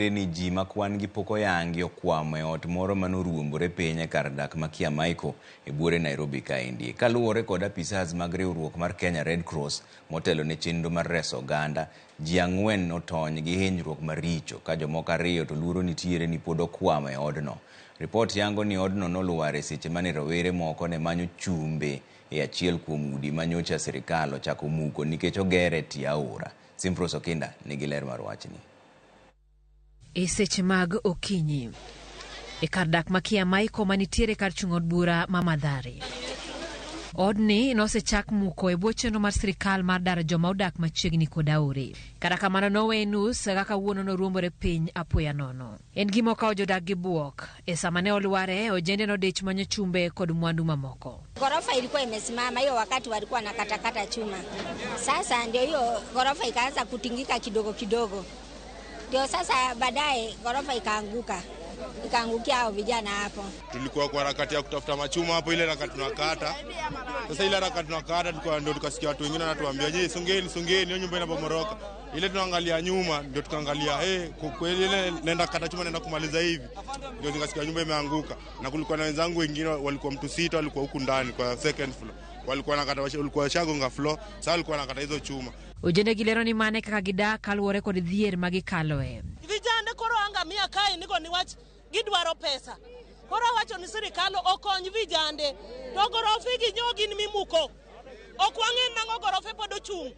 Ni ji ma kwan gi pok oyangi okwamo e ot moro mane oruombore piny e kar dak ma Kiamaiko e buore Nairobi kaendi. Kaluwore kod apisas mag riwruok mar Kenya Red Cross motelo ne chenro mar reso oganda, ji ang'wen notony gi hinyruok maricho ka jomoko ariyo to luoro nitiere ni pod okwamo e odno. Ripot yango ni odno nolwar e seche mane rowere moko ne manyo chumbe e achiel kuom udi ma nyocha sirikal ochako muko nikech ogere e tie aora. Simfros Okinda nigi ler mar wachni. E seche mag okinyi e kar dak ma Kiamaiko manitiere kar chung' od bura ma Mathare. Odni nosechak muko e bwo chenro mar sirikal mar daro joma odak machiegni kod aore. Kata kamano noweye nus kaka kawuono noruombore piny apoya nono. En gima okawo jodak gi buok. E sama ne olware, ojende nodich manyo chumbe kod mwandu mamoko. Ghorofa ilikuwa imesimama hiyo wakati walikuwa na katakata chuma. Sasa ndio hiyo ghorofa ikaanza kutingika kidogo kidogo, ndio sasa baadaye ghorofa ikaanguka, ikaangukia hao vijana hapo. Tulikuwa kwa harakati ya kutafuta machuma hapo, ile harakati tunakata. Sasa ile harakati tunakata, tulikuwa ndio tukasikia watu wengine wanatuambia, "Je, songeni, songeni, hiyo nyumba inabomoroka." Ile tunaangalia nyuma ndio tukaangalia, eh, kwa kweli ile nenda kata chuma nenda kumaliza hivi. Ndio nikasikia nyumba imeanguka. Na kulikuwa na wenzangu wengine walikuwa mtu sita walikuwa huku ndani kwa second floor. Walikuwa nakata, walikuwa washagonga floor, sasa walikuwa nakata hizo chuma. Ojende gi lero ni mane kaka gidak kaluwore kod dhier ma gikaloe. Vijande koro angamia kae nigo niwach gidwaro pesa. Koro awacho ni sirikal okony vijande to gorofe gi nyo gin mimuko. Ok wang'e nang'o gorofe pod ochung'.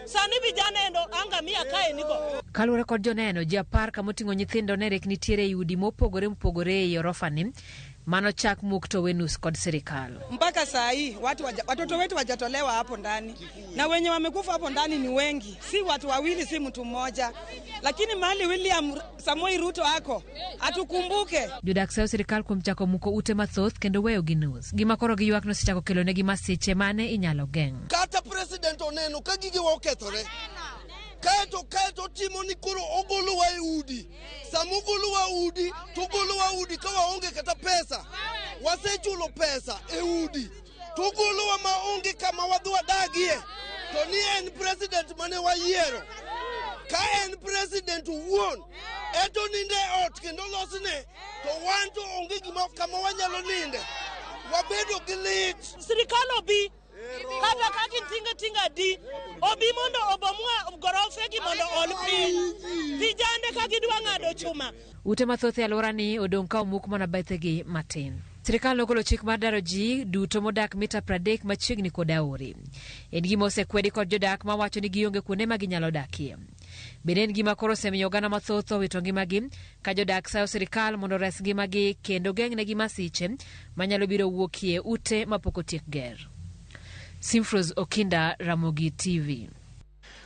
Sani vijana endo angamia kae nigo. Kaluwore kod joneno, ji 10 kamoting'o nyithindo ne rek nitiere ei udi mopogore opogore ei orofani mano chak muk to we nus kod sirikal. Mpaka saa hii watu watoto wetu wajatolewa hapo ndani, na wenye wamekufa hapo ndani ni wengi, si watu wawili, si mtu mmoja. Lakini mahali William Samoei Ruto ako atukumbuke. Jodak sayo sirikal kuom chako muko ute mathoth kendo weyo gi nus. Gima koro giywak nosechako kelonegi masiche mane inyalo geng'. Kata president oneno ka gigewa okethore, kaeto timo ni koro ogolowa e udi. Sama ogolowa udi, to ogolowa udi ka waonge kata pesa. Wasechulo pesa e udi, to ogolowa maonge kama wadhi wadagie. To ni en president mane wayiero. Ka en president owuon, eto ninde e ot kendo losne, to wan to onge gima kama wanyalo ninde. Wabedo gi lit. Sirikal obi kata ka gin tinga tinga di obi mondo obomwa gorofe gi mondo ol piny. Vijande ka gidwa ng'ado chuma. Ute mathoth e alworani odong' ka omuk mana bethegi matin. Sirikal nogolo chik mar daro ji duto modak mita 30 machiegni kod aore. En gima osekwedi kod jodak mawacho ni gionge kuonde ma ginyalo dakie. Bende en gima koro osemiyo oganda mathoth owito ngimagi ka jodak sayo sirikal mondo ores ngimagi kendo geng'negi masiche manyalo biro wuokie ute mapok otiek ger. Simfros Okinda, Ramogi TV.